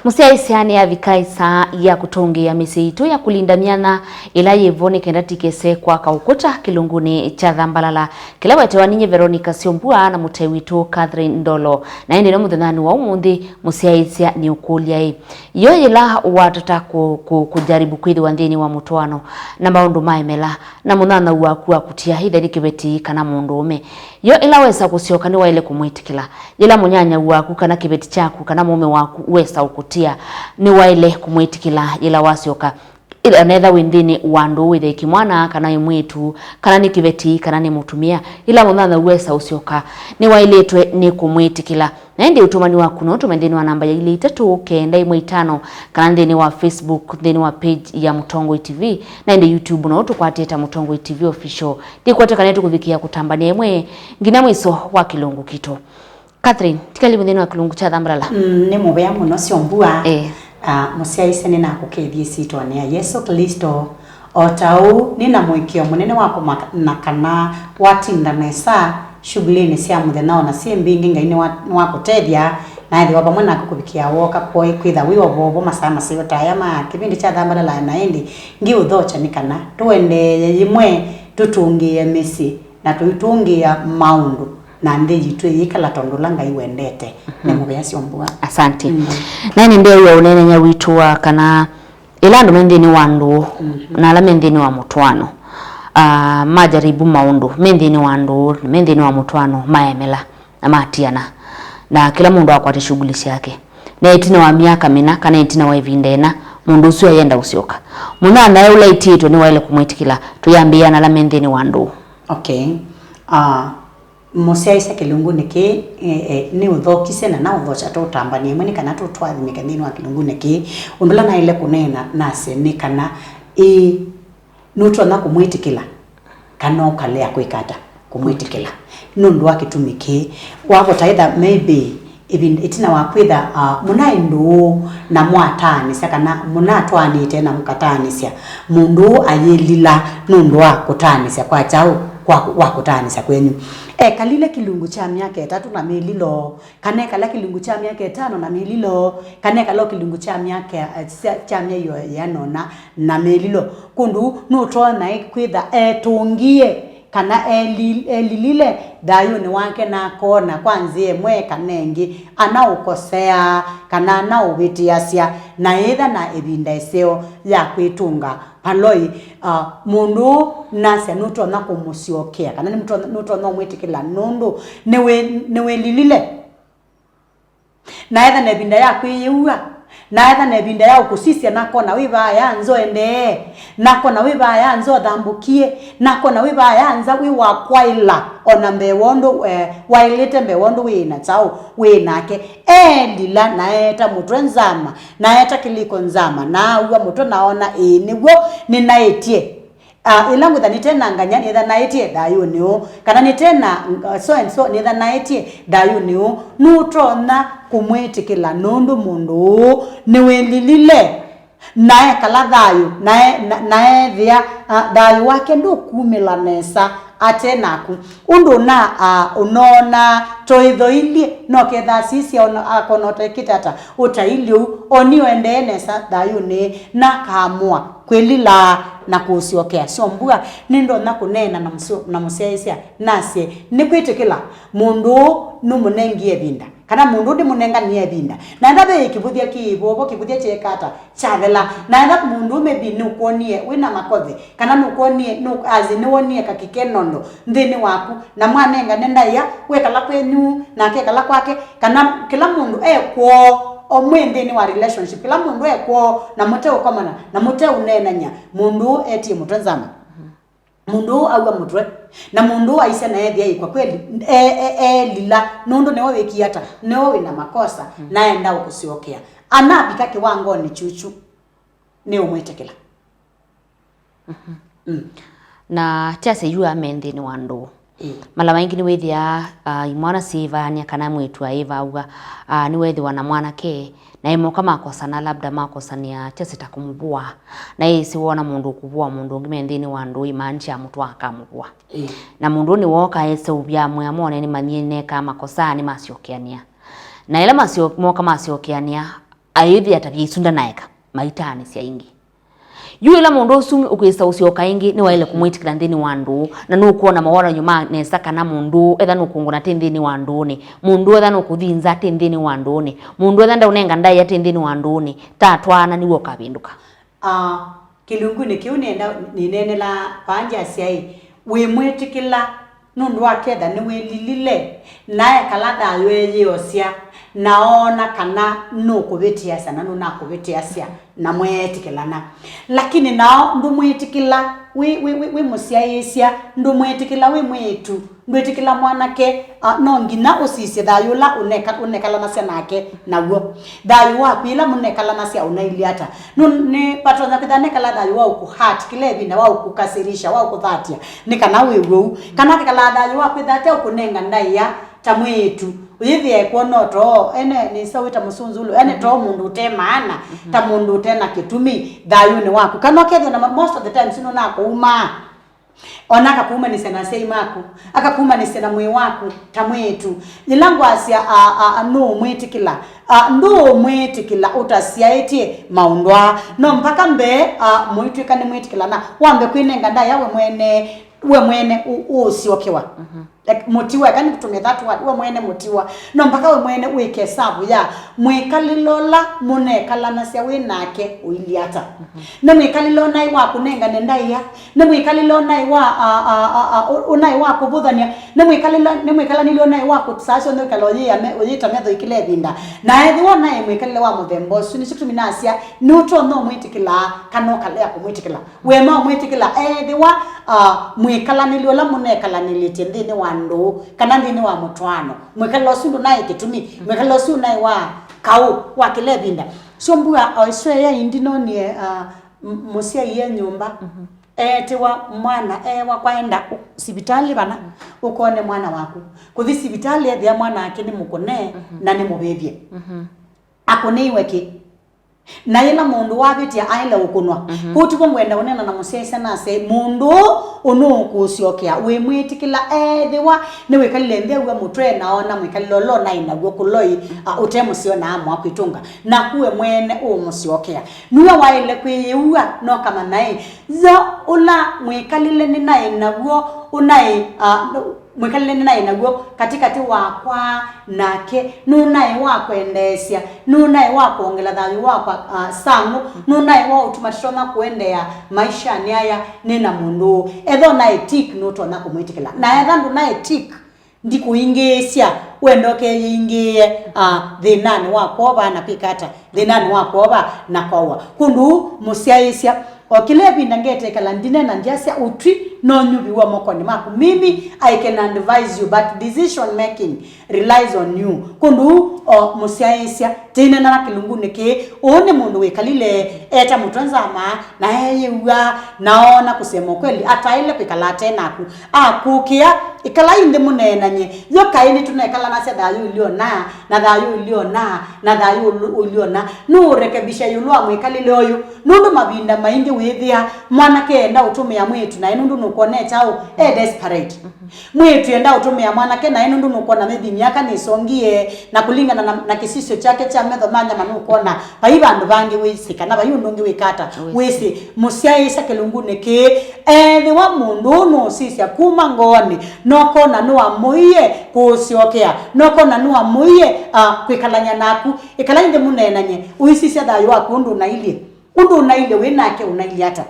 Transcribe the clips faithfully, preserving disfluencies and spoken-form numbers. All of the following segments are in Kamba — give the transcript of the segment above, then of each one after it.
Mũsyaĩĩsya nĩyavika ĩsaa ya kũtũngĩĩa mĩsyĩ yitũ ya kũlinda myanya ĩla yĩvo nĩ kenda tikese kwaka ũkũta kĩlungunĩ kya Thambalala. Kĩla wetewa ninye Veronica Syombua na mũtei witũ Catherine Ndolo. Na ĩndĩ no mũthenyanĩ wa ũmũnthĩ, mũsyaĩĩsya nĩũkũlya ĩ, yo yĩla watata kũ, kũ, kũjaribu kwĩthĩwa nthĩnĩ wa mũtwaano na maũndũ maemela, na mũnyanyaũ waku akũtia, ĩthe nĩ kĩveti kana mũndũũme, yo ĩla wesa kũsyoka nĩwaĩle kũmwĩtĩkĩla? Yĩla mũnyanyau waku kana kĩveti kyaku kana mũũme waku wesa ũkũtia, nĩwaĩle kũmwĩtĩkĩla yĩla wasyoka? Ĩla onetha wĩ nthĩnĩ wa ndũũ, wĩthe kĩmwana kana wĩ mwĩĩtu, kana nĩ kĩveti kana nĩ mũtumĩa, yĩla mũnyanyaũ wesa ũsyoka, nĩwaĩlĩtwe nĩ kũmwĩtĩkĩla. Na ĩndĩ ũtũmani waku no ũtũme nthĩnĩ wa namba ya ilĩ itatũ kenda ĩmwe itano, kana nthĩnĩ wa Facebook, nthĩnĩ wa page ya Mũtongoi T V, na ĩndĩ YouTube no ũtũkwate ta Mũtongoi T V Official. Ndikwatĩkane tũkũvikĩa kũtambania ĩmwe nginya mwĩso wa kĩlungu kitũ. Catherine, tikali mũthĩnĩ wa kĩlungu kya Thambalala. Mm, nĩ mũvea mũno Syombua. Eh. Ah, mũsyaĩĩsya nĩnakũkethya ĩsyĩtwanĩ ya Yesũ Klĩsto. O ta ũu, nĩ na mũĩkĩĩo mũnene wa kũmanya kana watinda nesa shughulini sya mũthenya, o na syĩ mbingĩ Ngai nĩwa-, nĩwakũtethya, na ethĩwa vamwe naku kũvikĩa wooka kwĩ-, kwĩtha wĩ o vovo masaa maseo ta aya ma kĩvĩndĩ kya Thambalala. Na ĩndĩ ngĩũthokya nĩ kana tũendeeye yĩmwe tũtũngĩĩe mĩsyĩ na tũitũngĩĩa maũndũ na nthĩ yitũ ĩyĩkala tondũ ũla Ngai wendete. Nĩ mũvea Syombua. Asante. Mm. Na nĩ ndeew'a ũneenany'a witũ wa kana ĩla andũ me nthĩnĩ wa ndũũ, mhm, na ala me nthĩnĩ wa mũtwaano, ah, majaribu maũndũ me nthĩnĩ wa ndũũ, me nthĩnĩ wa mũtwaano, maemela na matiana, na kĩla mũndũ akwate shughuli syake, na ĩtina wa myaka mĩna kana ĩtina wa ĩvinda ĩna, mũndũ ũsu ayenda ũsyoka, mũnyanyae ũla ĩtiĩtwe nĩwaĩle kũmwĩtĩkĩla? Tũyambĩĩa na ala me nthĩnĩ wa ndũũ. Okay. Ah, mũsyaĩĩsya kĩlungunĩ kĩĩ, eh, eh, nĩ ũthokisye na naũthokya tũũtambanie ĩmwe nĩ kana tũtwathimĩke nthĩnĩ wa kĩlungunĩ kĩĩ. Ũndũ ũla naĩle kũneena nasye nĩ kana, ĩĩ, nũtonya kũmwĩtĩkĩla kana ũkalea kwĩka ata? Kũmwĩtĩkĩla. Nũndũ wa kĩtumi kĩĩ, wavota ĩtha maybe ĩvinda, ĩtina wa kwĩtha, ah, mũnaĩ ndũũ na mwataanĩsya kana mũnatwaanĩte na mũkataanĩsya, mũndũ ũũ ayĩlila nũndũ wa kũtaanĩsya kwa kyaũ? Kwa, wa kũtaanĩsya kwenyu. Ekalile kĩlungu kya myaka ĩtatũ na mĩlilo, kana ekala kĩlungu kya myaka ĩtano na mĩlilo, kana ekala o kĩlungu kya myaka, eh, kya, kya myaio yĩana ũna na mĩlilo. Kũndũ nũtonya kwĩtha etũngĩe kana eli-, elilile thayũnĩ wake na akoona kwa nzĩa ĩmwe kana ĩngĩ anaũkoseaa kana anaũvĩtĩasya, na ĩtha na ĩvinda ĩseo ya kwĩtũnga paloi, ah, mũndũ ũũ nasya nũtonya kũmũsyokea kana nũtonya, nũtonya ũmwĩtĩkĩla nũndũ nĩwĩ-, nĩwĩlilile. Na etha na ĩvinda ya kwĩyĩw'a, na etha na ĩvinda ya ũkũsisya, nakona wĩ vaa ya nza ũendee, nakona wĩ vaa ya nza ũthambũkie, nakona wĩ vaa ya nza wĩ wa kwaĩla, o na mbee wa ũndũ, eh, waĩlĩte, mbee wa ũndũ wĩĩ na kyaũ, wĩĩ nake. Eelila, na eeta mũtwe nzama, na eeta kĩlĩko nzama, na aua mũtwe, na oona, ĩĩ, nĩw'o nĩnaĩtye. Ah, ĩla ngwĩtha nĩte na ngany'a, nĩtha naĩtye thayũnĩ ũũ, kana nĩte na, uh, so and so, nĩtha naĩtye thayũnĩ ũũ. Nũtonya kũmwĩtĩkĩla nũndũ mũndũ ũũ nĩwĩlilile, na ekala thayũ, na e-, na, na ethĩa, ah, thayũ wake ndũkumĩla nesa ate naku. Ũndũ ũna, ah, ũnoona toĩthoilye, no ketha asisya ona akona ũtaĩkĩte ata, ũtailyĩ ũu, o nĩ ũendee nesa thayũnĩ, na akaamũa kwĩlila na kũũsyokea. Syombua, nĩndonya kũneena na mũsyo-, na mũsyaĩĩsya, nasye, nĩkwĩtĩkĩla mũndũ ũũ nũmũnengie ĩvinda, kana mũndũ ũũ ndĩmũnenganie ĩvinda. Na enda ve kĩvũthya kĩ vovo, kĩvũthya kyeeka ata, kyathela. Na enda mũndũ ũũ maybe nũkwonie wĩ na makothi, kana nũkwonie, nũ-, as in, nĩwonie kakĩkenondo nthĩnĩ waku, na mwanengane ndaĩa, wekala kwenyu, nake ekala kwake, kana kĩla mũndũ e kwoo, o mwĩ nthĩnĩ wa relationship, kĩla mũndũ e kwoo, na mũteũkomana, na mũteũneenany'a, mũndũ ũũ etie mũtwe nzama. Mũndũ ũũ aua mũtwe, na mũndũ ũũ aisya na ethĩa ĩkwa kweli, e-, e-, eelila, nũndũ nĩwe wĩkie ata, nĩwe wĩ na makosa, na enda ũkũsyokea. Anavika kĩwangonĩ kyũkyu, nĩũmwĩtĩkĩla. Mhm. Mm. Na kyasya yu ame nthĩnĩ wa ndũũ. Ĩĩ. Mala maingĩ nĩwĩthĩaa, ah, imwana syĩvaany'a kana mwĩĩtu ayĩvaaw'a, ah, nĩwethĩwa na mwanake, na ĩmoka makosana, labda makosanĩa kyasya ta kũmũvũa. Na ĩsĩ woona mũndũ ũkũvũa mũndũ ũngĩ me nthĩnĩ wa ndũũ, imaanisha amũtwaa akamũvũa. Ĩĩ. Na mũndũ ũũ nĩwooka eseũvya amwe amone nĩmanyie nekaa makosa, nĩmasyokeanĩa. Na ĩla masyo-, mooka masyokeanĩa, ayĩthĩa ta vya isunda naeka maitaanĩsya ĩngĩ. Yu ĩla mũndũ ũsu ũkwĩsa ũsyoka ĩngĩ, nĩwaĩle kũmwĩtĩkĩla nthĩnĩ wa ndũũ, na nũkwona mawonany'o ma nesa kana mũndũ ũũ, etha nũkũngũna ti nthĩnĩ wa ndũũnĩ, mũndũ ũũ etha nũkũthi nza ti nthĩnĩ wa ndũũnĩ, mũndũ ũũ etha ndaũnenga ndaĩa ti nthĩnĩ wa ndũũnĩ, tatwaana nĩw'o ũkavĩndũka. Ah, kĩlungunĩ kĩu nĩenda, nĩneenelaa vaa ndyasya-ĩ, wĩmwĩtĩkĩla nũndũ wa ketha nĩwĩlilile, na ekala thayũ eyĩosya, na oona kana nũkũvĩtĩasya na nũnakũvĩtĩasya, na mweetĩkĩlana. Lakini nao ndũmwĩtĩkĩla wĩ, wĩ, wĩ, wĩ mũsyaĩĩsya, ndũmwĩtĩkĩla wĩ mwĩĩtu, ndwĩtĩkĩla mwanake, ah, no nginya ũsisye thayũ ũla ũneka-, ũnekalanasya nake naw'o. Thayũ waku yĩla mũnekalanasya ũnailyĩ ata? Nũ-, nĩ vatonya kwĩthĩwa nekala thayũ wa ũkũ-hurt kĩla ĩvinda, wa ũkũkasirisha, wa ũkũthatya, nĩ kana wĩw'e ũu? Kana akekala thayũ wa kwĩthĩa ate ũkũnenga ndaĩa ta mwĩĩtu, ũyĩthĩa ekwona o too, ene nĩsa wĩta mũsunzulu, ene too mũndũ ũte maana, ta mũndũ ũte na kĩtumi thayũnĩ waku? Kana ũkethĩa na ma-, most of the times nũnakũumaa. Ona akakumanĩsya na asyai maku, akakumanĩsya na mwĩĩ waku ta mwĩĩtu. Yĩla ngwasya, a, a, a, nũũmwĩtĩkĩla, a, ndũũmwĩtĩkĩla ũtasyaĩtye maũndũ aa. No mpaka mbee, a, mũitw'ĩka nĩmwĩtĩkĩlana, wambe kwĩnenga ndaĩa we mwene, we mwene ũ-, ũũsyokewa. Like, mũtiwa, eka nĩtũtũmĩe that word, we mwene mũtiwa. No mpaka we mwene wĩke savu ya mwĩkalĩle ũla mũnekalanasya wĩ nake ũilyĩ ata. Nĩ mwĩkalĩle ũnaĩ wa kũnengane ndaĩa, nĩ mwĩkalĩle ũnaĩ wa, a, a, a, a, ũ-, ũnaĩ wa kũvũthany'a, nĩ mwĩkalĩle, nĩ mwĩkalanĩlye ũnaĩ wa kũsaa syonthe ũikala ũyĩame, ũyĩta metho ĩkĩla ĩvinda. Na ethĩwa ũnaĩ mwĩkalĩle wa mũthemba ũsu, nĩkyo kĩtumi nasya nĩũtonya ũmwĩtĩkĩlaa kana ũkalea kũmwĩtĩkĩla. Wema ũmwĩtĩkĩla ethĩwa, ah, mwĩkalanĩlye ũla mũnekalanĩlĩtye nthĩnĩ wa ndũũ kana nthĩnĩ wa mũtwaano, mwĩkalĩle ũsu ndũnaĩ kĩtumi, mwĩkalĩle ũsu ũnaĩ wa kaũ wa kĩla ĩvinda. Syo mbua o ĩsu ĩya ĩndĩ nonie, ah, m-, mũsyai e nyũmba, eetiwa mwana, eewa kwaenda ũ-, sivitalĩ vana, ũkone mwana waku. Kũthi sivitalĩ ethĩa mwana ake nĩ mũkũne na nĩ mũvĩvye. Akũnĩiwe kĩ? Na yĩla mũndũ wavĩtya aĩle ũkũnwa. Kwoou tivo ngwenda ũneena na mũsyaĩĩsya nasya, mũndũ ũũ ũnũũkũsyokea, wĩmwĩtĩkĩla ethĩwa nĩwĩkalile nthĩ aw'a mũtwe na oona mwĩkalĩle ũla ũnaĩ naw'o kũloi, a, ũte mũseo na amũa kwĩtũnga. Naku we mwene ũũmũsyokea. Nue waĩle kwĩyĩw'a, nokamanya-ĩ, yo ũla mwĩkalĩle nĩnaĩ naw'o ũnaĩ, a, mwĩkalĩle nĩnaĩ naw'o katĩkatĩ wakwa nake, nũnaĩ wa kwendeesya, nũnaĩ wa kwongela thayũ wakwa, a, samũ, nũnaĩ wa ũtuma tũtonya kũendeea maishanĩ aya nĩ na mũndũ ũũ. Etha ũnaĩ tick, nũtonya kũmwĩtĩkĩla. Na etha ndũnaĩ tick, ndikũingĩĩsya, wenda ũkeyĩingĩĩe, a, thĩnanĩ wa kwova na kwĩka ata, thĩnanĩ wa kwova na kwaũa. Kũndũ ũu mũsyaĩĩsya, o kĩla ĩvinda ngetekala ndineena ndyasya ũtwi no nyuviwa mokonĩ maku. Mimi, I can advise you, but decision making relies on you. Kũndũ ũu, o mũsyaĩĩsya, tĩinena na kĩlungunĩ kĩĩ, ũũ nĩ mũndũ wĩkalile eta mũtwe nzama, na eyĩw'a, na oona kusema ukweli, ataĩle kwĩkala ate naku. Akũkĩa, ĩkalai nthĩ mũneenany'e. Yo kaĩ nĩtũnekalanasya thayũ ũilyĩ ũna, na thayũ ũilyĩ ũna, na thayũ ũlu-, ũilyĩ ũna? Nũũrekebisha ĩũlũ wa mwĩkalĩle ũyũ? Nũndũ mavinda maingĩ wĩthĩa mwanake enda ũtũmĩa mwĩĩtu naĩ nũndũ nũkwona e kyaũ, e desperate. Mwĩĩtu enda ũtũmĩa mwanake naĩ nũndũ nũkwona maybe myaka nĩsongie, na kũlingana na, na kĩsisyo kyake kya metho ma nyama nũkwona vai vandũ vangĩ wĩsĩ, kana vai ũndũ ũngĩ wĩka ata, wĩsĩ. Mũsyaĩĩsya kĩlungunĩ kĩĩ, ethĩwa mũndũ ũũ nũũsisya kuma ngoonĩ, nokona nĩwamũie kũũsyokea, nokona nĩwamũie, a, kwĩkalany'a naku, ĩkalai nthĩ mũneenany'e, ũisisya thayũ waku ũndũ ũnailyĩ. Ũndũ ũnailyĩ wĩ nake ũnailyĩ ata?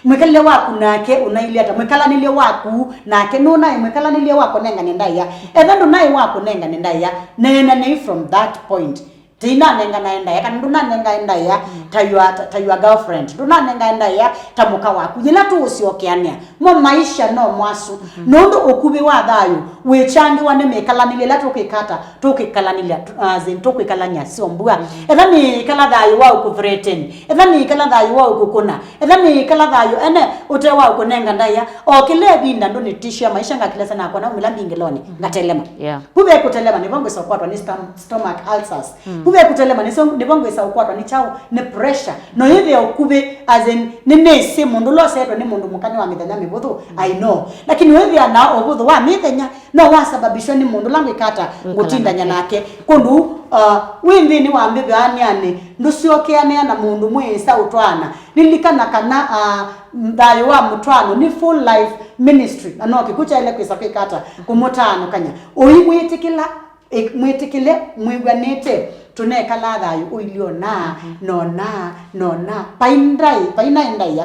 Mwĩkalĩle waku nake ũnailyĩ ata? Mwĩkalanĩlye waku nake nũnaĩ mwĩkalanĩlye wa kũnengane ndaĩa? Etha ndũnaĩ wa kũnengane ndaĩa, neenanei from that point. Tĩinanenganae ndaĩa, kana ndũnanengae ndaĩa ta your, ta, ta your girlfriend. Ndũnanengae ndaĩa ta mũka waku. Yĩla tũũsyokeanĩa, mo maisha no mwasu. Nũndũ ũkuvĩ wa thayũ wĩkyangĩwa nĩ mĩkalanĩlye ĩla tũkwĩka ata, tũkwĩkalanĩlya, tu-, as in, tũkwĩkalany'a syo mbua. Etha nĩĩkala thayũ wa ũkũthreaten, etha nĩĩkala thayũ wa ũkũkũna, etha nĩĩkala thayũ ene ũte wa ũkũnenga ndaĩa, o kĩla ĩvinda ndũnĩtishia maisha ngakilasa nakwa naumĩla mbingĩlonĩ, ngatelema. Yeah. Vu vekũtelema nĩvo ngwĩsa ũkwatwa nĩ stom-, stomach ulcers. Vu vekũtelema nĩso, nĩvo ngwĩsa ũkwatwa nĩ kyaũ, nĩ pressure. No yĩthĩa ũkuvĩ, as in, nĩnĩsĩ mũndũ ũla ũseetwe nĩ mũndũ mũka nĩ wa mĩthenya mĩvũthũ, I know. Lakini wĩthĩa na ũvũthũ wa mĩthenya, no wasababishwa nĩ mũndũ ũla ngwĩka ata ngũtindany'a nake. Kũndũ, uh, wĩ nthĩnĩ wa mbĩvĩanĩanĩ, ndũsyokeanĩa na mũndũ mwĩĩsa ũtwaana. Lilikana kana, uh, thayũ wa mũtwaano nĩ full life ministry, na no kĩkw'ũ kyaĩle kwĩsa kwĩka ata kũmũtaanũkany'a. Ũimwĩtĩkĩla, ĩ-, mwĩtĩkĩle, mwĩw'anĩte, tũnekalaa thayũ ũilyĩ ona, na ona, na ona. Vai ndaĩ, vai naĩ ndaĩa.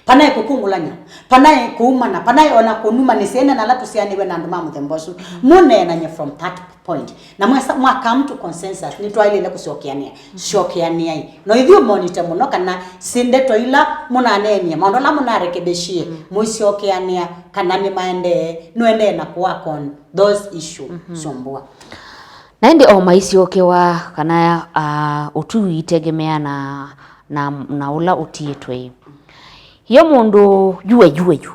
Panaĩ kũkungũlany'a, panaĩ kũumana, panaĩ ona kũnumanĩsya ene na ala tũsyaanĩw'e na andũ ma mũthemba ũsu. Mũneenany'e from that point. Na mwesa, mwa come to consensus, nĩtwaĩlĩle kũsyokeanĩa. Syokeanĩai. No ithyĩ ũmonite mũno kana si ndeto ila mũnaneenie, maũndũ ala mũnarekebishie, mũisyokeanĩa kana nĩmaendee, nũendee na kũwork on those issues, Syombua. Na ĩndĩ o maisyokewa kana, ah, ũtwi ũitegemea na, na, na ũla ũtiĩtwe. Yo mũndũ yuwe yuwe yu.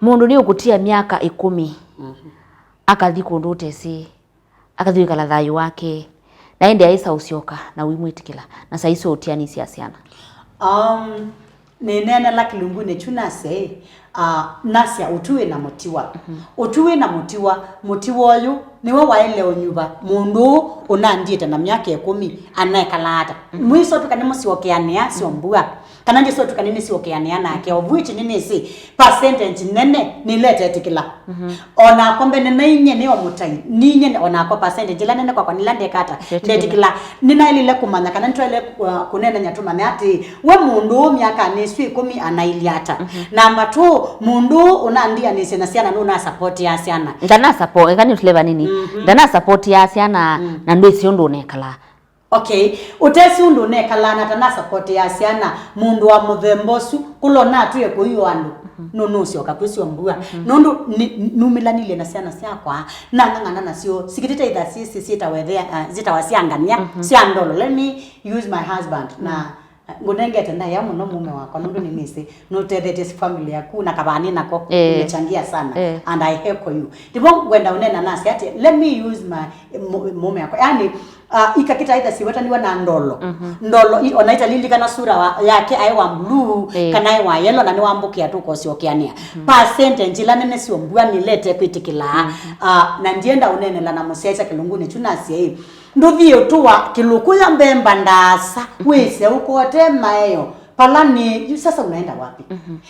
Mũndũ nĩ ũkũtia myaka ĩkũmi, akathi kũndũ ũtesĩ, akathi wĩkala thayũ wake, na ĩndĩ aĩsa ũsyoka na ũimwĩtĩkĩla, na saa isu ũtianisya syana. Um, nĩneenela kĩlungunĩ kyu nasya, uh, nasya ũtwi wĩ na mũtiwa. Ũtwi wĩ na mũtiwa, mũtiwa ũyũ nĩwe waĩle ũnyuva mũndũ ũũ ũnandiĩte na myaka ĩkũmi anekala ata. Mwĩsĩ ũtwĩka nĩmũsyokeanĩa Syombua. Kana ndĩsĩ ũtwĩka nĩnĩsyokeanĩa nake, of which nĩnĩsĩ percentage nene nĩletetĩkĩla. Onakwa mbene nainyie nĩ o mũtai, ninyie nĩ, onakwa percentage ĩla nene kwakwa nĩla ndekata, ndetĩkĩla. Nĩnaĩlile kũmanya kana nĩtwaĩle, uh, kũneenany'a tũmanye atĩ we mũndũ ũũ myakanĩ ĩsu ĩkũmi anailye ata. Namba two, mũndũ ũũ ũnandianĩsye na syana nũnasapotiaa syana. Ndanasapo-, eka nĩ flavor nini. Ndanasapotiaa syana na ndwĩsĩ ũndũ ũnekalaa. Okay, ũtesĩ ũndũ ũnekalaa na tanasapotea syana, mũndũ wa mũthemba ũsu, kũla ũnatwĩe kũiwa andũ, nũnũsyoka kwĩ Syombua. Nũndũ nĩ-, numĩlanilye na syana syakwa, nang'ang'ana nasyo, sikĩtĩte itha syĩsĩ syĩtawa ethea, ah, syĩtawa sya ngania, sya ndolo. Let me use my husband, na ngũnengete ndaĩa mũno mũme wakwa, nũndũ nĩnĩsĩ nũtethetye family yaku na kavaa nĩ nako, umechangia sana, and I heckle you. Ndĩvo ngwenda ũneena nasya atĩ, let me use my, mũ-, mũme wakwa. Yani, uh, ikakita either siwetaniwa na ndolo. Ndolo, i-, ona italilikana sura wa, yake aĩ wa blue, kana aĩ wa yellow, na nĩwambũkĩa tũkosyokeanĩa. Percentage ila nene Syombua nĩlete kwĩtĩkĩlaa. Uh, na ndienda ũneenela na mũsyaĩsya kĩlungunĩ kyu nasya ĩ, ndũthi ũtũa kĩlũkũ ya mbemba ndaasa, wĩse ũkote maeo. Pala nĩ, yu sasa unaenda wapi?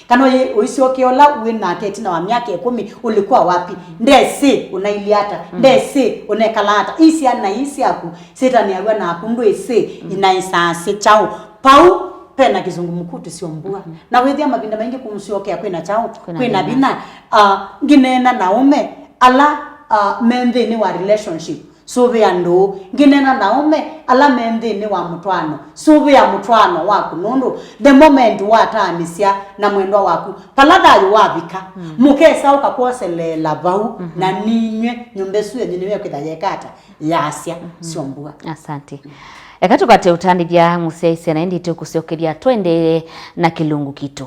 Kana ũyĩ-, ũisyokea ũla wĩ nake ĩtina wa myaka ĩkũmi, ulikuwa wapi? Ndesĩ ũnailye ata? Ndesĩ ũnekala ata? Ii syana ii syaku, Sĩtani aw'a naku, ndwĩsĩ inaĩsaa syĩ kyaũ. Pau pena kĩsungumukuti Syombua. Na wĩthĩa mavinda maingĩ kũmũsyokea kwĩna kyaũ? Kwĩna vinya. Ah, ngineena na aũme ala, ah, me nthĩnĩ wa relationship. Sũvĩa ndũũ. Ngineena na aũme ala me nthĩnĩ wa mũtwaano. Sũvĩa mũtwaano waku, nũndũ the moment wataanĩsya na mwendwa waku, pala thayũ wavika, mũkesa ũkakwoseleela vau, na ninyw'ĩ nyũmba ĩsu yenyu nĩyo ĩkwĩtha yeka ata? Yaasya. Syombua. Asante. Eka tũkwate ũtandĩthya mũsyaĩsya, na ĩndĩ tũkũsyokeria tũendee na kĩlungu kitũ.